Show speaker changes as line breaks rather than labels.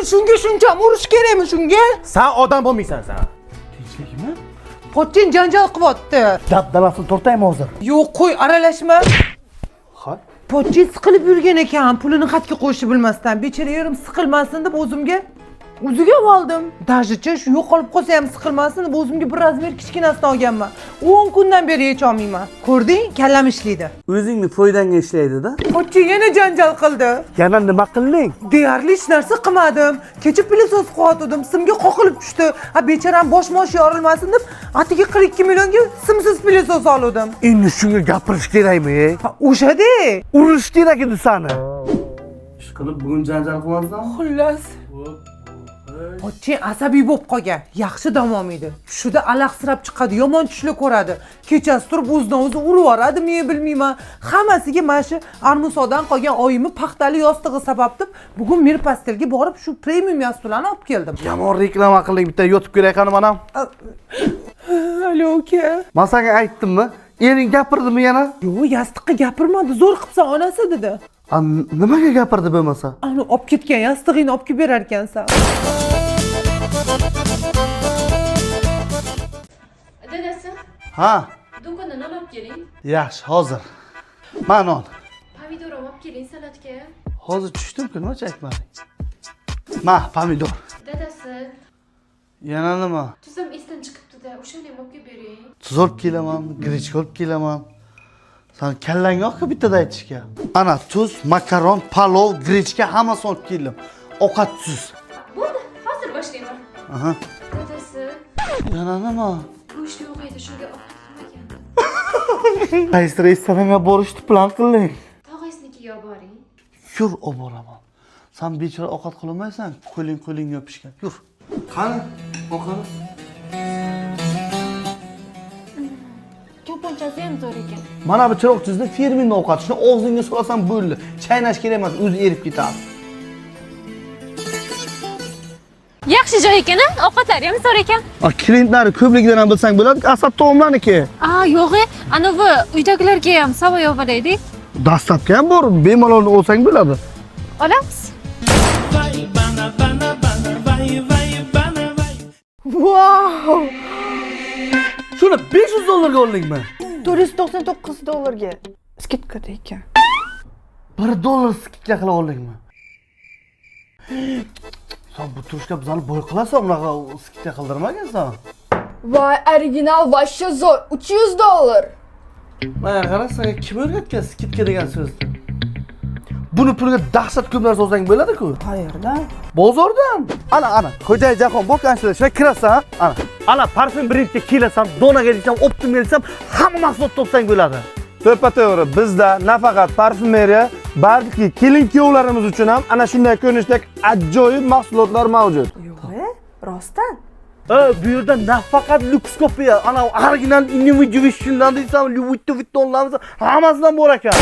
Voy, shunga shuncha urish kerakmi shunga?
San odam bo'lmaysan san. Tinchlikmi?
Pochchin janjal qilyapti.
Dabdabasini tortaymi hozir?
Yo'q, qo'y, aralashma.
Ha?
Pochchin siqilib yurgan ekan, pulini xatga qo'yishni bilmasdan. Bechora erim siqilmasin deb o'zimga o'ziga oldim. Dajicha shu yo'qolib qolsa ham siqilmasin deb o'zimga bir razmer kichkinasini olganman. 10 kundan beri yecholmayman. Ko'rding, kallam ishlaydi.
O'zingni foydangga ishlaydi-da.
Pochchin yana janjal qildi.
Yana nima qilding?
Deyarli hech narsa qilmadim. Kecha pilosos qo'yatdim, simga qoqilib tushdi. Ha, becharam bosh-mosh yorilmasin deb atigi 42 millionga simsiz pilosos oldim.
Endi shunga gapirish kerakmi?
Ha, o'shada.
Urish kerak edi sani.
Ish qilib bugun janjal qilmasdan.
Xullas. Pochchin asabiy bo'lib qolgan. Yaxshi dam olmaydi. Tushida alahsirab chiqadi, yomon tushlar ko'radi. Kechasi turib o'zidan o'zi urib yuboradimi, bilmayman. Hammasiga mana shu Armusodan qolgan oyimni paxtali yostig'i sabab deb bugun Mirpastelga borib shu premium yostiqlarni olib keldim.
Yomon reklama qilding, bitta yotib kerak qani manam.
Alo aka.
Men senga aytdimmi? Ering gapirdimi yana?
Yo'q, yostiqqa gapirmadi, zo'r qilibsan onasi dedi.
A, nimaga gapirdi bo'lmasa?
Ani olib ketgan yostig'ingni olib kelib berar ekansan.
Dadasi,
Ha,
do'kondan non olib keling.
yaxshi, hozir. Ma non.
Pomidor ham olib keling salatga.
Hozir tushdim-ku, nimacha aytmading? Ma, pomidor.
Dadasi,
Yana nima?
tuz ham esdan chiqibdi-da, o'shani ham olib kelib bering.
Tuz olib kelaman, grechka olib kelaman. San kallang yo'q-ku bittada aytishga. Ana tuz, makaron, palov, grechka hammasini olib keldim. Ovqat tuz.
Bo'ldi, hozir boshlayman.
Aha.
Dadasi,
Yana nima?
go'sht yo'q edi, shunga ovqat qilmagandim.
Qaysi restoranga borishni plan qilding?
Tog'angiznikiga olib boring.
Yur, olib boraman. San bechora ovqat qilolmaysan, qo'ling qo'lingga yopishgan. Yur. Qani, ovqat.
To'pponchasi ham zo'r ekan.
Mana bu chiroqchizni firmenning ovqati. Shuni og'zingga solasan bo'ldi. Chaynash kerak emas, o'zi erib ketadi.
Yaxshi joy ekan, ovqatlari ham zo'r ekan.
A, klientlari ko'pligidan ham bilsang bo'ladi, Asad taomlarniki.
A, yo'q, anavi uydagilarga ham savoy olaylik.
Dastlabki ham bor, bemalol olsang bo'ladi.
Olamiz.
Wow!
Shuni 500 dollarga oldingmi?
499 dollarga skidkada ekan.
1 dollar skidka qila oldingmi? Sen bu turishga bizani boy qilasan, unaqa skidka qildirmagansan.
Voy, original вообще zo'r, 300 dollar.
Mana qara, senga kim o'rgatgan skidka degan so'zni? Buni puliga dahshat ko'p narsa olsang bo'ladi-ku.
Qayerdan?
Bozordan. Ana, ana, Xo'jayi Jahon bor kanchilar, shuna kirasan, ana. Ana parfum brendga kelasan, donaga desam, optimga desam, hamma mahsulot topsang bo'ladi.
To'ppa-to'g'ri, bizda nafaqat parfumeriya, balki kelin kuyovlarimiz uchun ham ana shunday ko'rinishdagi ajoyib mahsulotlar mavjud.
Yo'q, rostdan?
Ha, bu yerda nafaqat lyuks kopiya, ana original individual desam, Louis Vuittonlar hammasidan bor ekan.